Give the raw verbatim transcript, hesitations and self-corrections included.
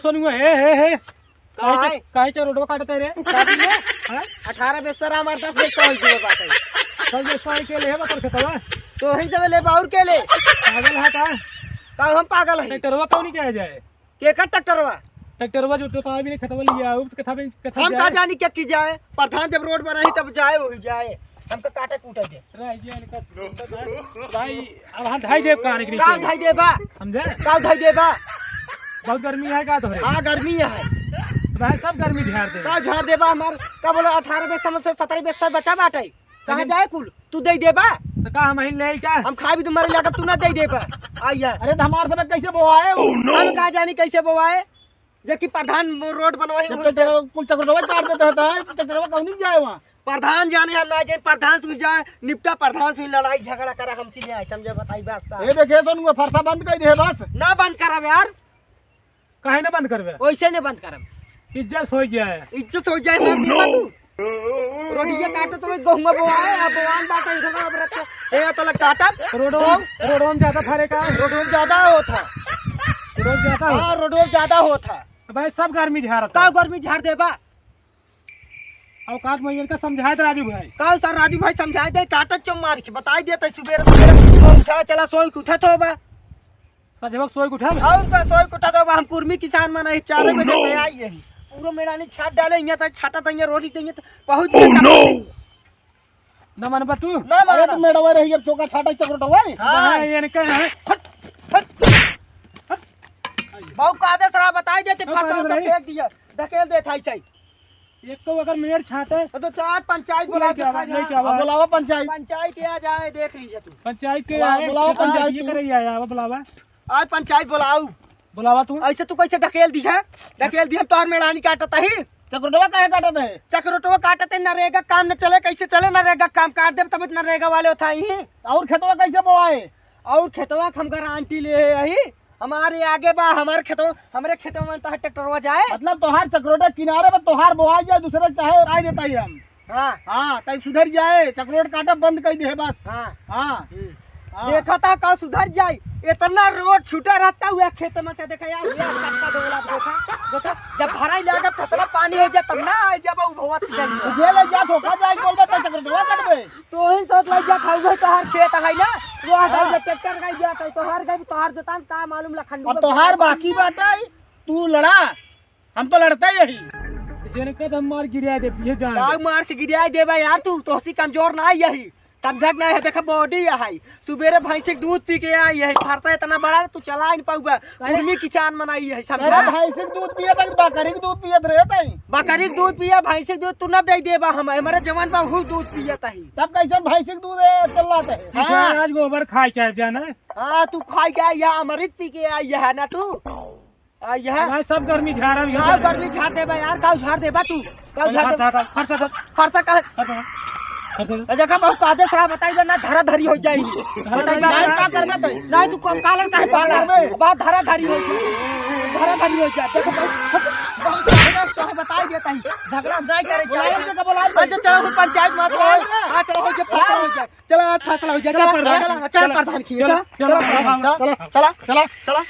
सोनुआ, हे, हे, हे। का काहे है? चे-, काहे चे रोडवा काटत है रे? काटी में? हाँ? अठारह बेस्सा हमार, दस बेस्सा होई गए बाटे। दस बेस्सा होई के लेबा तोर खेतवा? तोही सब लेबा और के ले? पागल है का? का हम पागल है? ट्रैक्टरवा कौन के आ जाए? केकर ट्रैक्टरवा? ट्रैक्टरवा जो तो कहाँ भी नहीं खेतवा लिया, उब कथा भी, कथा हम का जाए। जानी क्या की जाए? प्रधान जब रोड पर रही तब जाए, वही जाए। हमका काटे कूटे दे। रह गया इनका भाई, अब हम धाई देब कहाँ निकली का से? धाई देबा? समझे? का धाई देबा? बहुत गर्मी है का तोहरे? हाँ, गर्मी है। भाई, सब गर्मी झाड़ दे। का झाड़ देबा हमार? का बोला, अठारह बेस्सा से सतरह बेस्सा बचा बाटे। कहाँ लेकिन जाए कुल? तू दे देबा? तो का हम ही ले का? हम खाए भी तुम्हारे लगा, तू ना दे देबा। आइया। अरे, तो हमार सब कैसे बोआए? हम का जानी कैसे बोआए? जे कि प्रधान रोड बनवाई जब हुई। ट्रैक्टर कुल चक्रोटवा काट देता है, तो ट्रैक्टरवा कौन नहीं जाए वहाँ? प्रधान जाने हम ना जाए, प्रधान से जाए, निपटा प्रधान से लड़ाई झगड़ा करा हमसे नहीं आए, समझे बताई बात साहब। ये देखे सोनुआ, फरसा बंद कर दे बस। ना बंद करब यार। काहे ना बंद करबे? वैसे नहीं बंद करब। इज्जत हो जाए। इज्जत हो जाए, मार देबा तू। रोडिया काटत तो गहुआ बोआए, अब बोआन बाटे इधर अब रख। ए, तलक काटब। रोडो, रोडो में ज्यादा फरे का? रोडो में ज्यादा होत है। रोडो में ज्यादा होत? हाँ, रोडो में ज्यादा होत है। भाई, सब गर्मी झाड़त का है। गर्मी झाड़ देबा? औकात में इनका समझाए दे राजू भाई। का सर राजू भाई समझाए दे, काटत चो मार के बताई देते सुबेरे सुबेरे उठा, चला सोई के उठत होबा। सजवक सोई के उठा। और का सोई के उठत होबा, हम कुर्मी किसान मन है, चार बजे से आई है। पूरा मेड़ानी छाट डाले, यहाँ तक छाटा तक रोटी देंगे तो पहुँच गए। ना मानबा तू? ना अरे मानब। तो मेड़वा रही, अब चोका छाटा चक्रोटवा है। हाँ। हाँ, ये इनका है। हट, हट, हट। बहुत का आदेश रहा, बताई देते, हाँ, फरसा मानब उनका रही। फेंक दिया, ढकेल दे था ऐसे ही। एक तो अगर मेड़ छाटे तो, तो आज पंचायत बुला के लेके आवा, खा लेके जा। आवा। हाँ, बुलावा पंचायत। पंचायत के आ जाए, देख लीजिए तू। पंचायत के बुलावा, आए, बुलावा हाँ, पंचायत ये को। करे आया, आवा बुलावा। आज पंचायत बुलाऊ। बुलावा तू। ऐसे तू कैसे ढकेल दी है? ढकेल दी, हम तोहर मेड़ानी काटत ही। चक्रोटवा काहे काटत है? चक्रोटवा काटत है, नरेगा काम न चले, कैसे चले नरेगा काम? काट देब तब नरेगा वाले उठाई ही। और खेतवा कैसे बोआए? और खेतवा के हम गारंटी ले है यही, हमारे आगे बा, हमारे खेतवा, हमरे खेतवा में तोहार ट्रैक्टरवा जाए। मतलब तोहार चक्रोटे किनारे बा, तोहार बोआई जाए, दूसरे के चाहे राय देता ही हम। हाँ। हाँ, तई सुधर जाए, चकरोट काटब बंद कर दे बस। हाँ। हाँ। हम्म। हाँ। देखा था का सुधर जाए, इतना रोड छूटा रहता हुआ खेत में से, देखा यार, ये कट्टा डोला देखा, देखा, जब भराई लागत खतरा पानी हो जाए तब ना आए जब वो भवत से जाए। तो जे ले जा धोखा जाए बोल बता चकरोटवा कटबे। तो ही सोच ले जा खाऊ है तोहार खेत है ना, वो आ हाँ। गए ट्रैक्टर गई जाता है, तोहार गई, तोहार जोतान का मालूम लखन अब तोहार बाकी बाटा है, तू लड़ा। हम तो लड़ते ही यही। जेने कदम मार गिराए दे, ये जान। का मार के गिराए देबा यार तू, तोहसी कमजोर ना आई यही। समझक ना है, देखा बॉडी है। सुबेरे भैंसी के दूध पी के आई है, फरसा इतना बड़ा तू चला नहीं पाऊबा। अरे। उर्मी किसान मन आई है, समझा? अरे भैंसी के दूध पिए तक बकरी के दूध पियत रहे तई। बकरी के दूध पिए, भैंसी के दूध तू ना दे देबा हम, हमारे जवान बा हु दूध पियत ही। तब कैसे भैंसी के दूध है, चल रहा है? हाँ। आज गोबर खाए के जाना। हाँ, तू खाए के आई है, अमृत पी के आई है ना तू। आ, यह भाई, सब गर्मी झाड़ा भी है। का गर्मी झाड़ देबा यार, का झाड़ देबा तू? का झाड़ देबा? फरसा, फरसा, फरसा। फरसा का है? फरसा, फरसा। ए, देखा, बहुत कादे सरा बताइबा ना, धरा धरी हो जाई। धरा बताइबा धरी ना, हो का जाई। करबे तू? नहीं, तू कम कालन काहे का पागल? करबे? बात धरा धरी हो जाई। धरा धरी हो जाई। देखो, बहुत, बहुत कादे सरा बताई देता ही। झगड़ा हम नहीं करे बुलाओ, चाहिए। जगह बुलाओ। अच्छा, चलो, पंचायत मत बुलाओ। हाँ, चलो, हो जाए, फैसला हो जाए। चला, आज फैसला हो जाए। चला, चला, प्रधान। चला, चला, चला। प्रधान की। चला, चला, चला, प्रधान। चला, चला, चला, चला।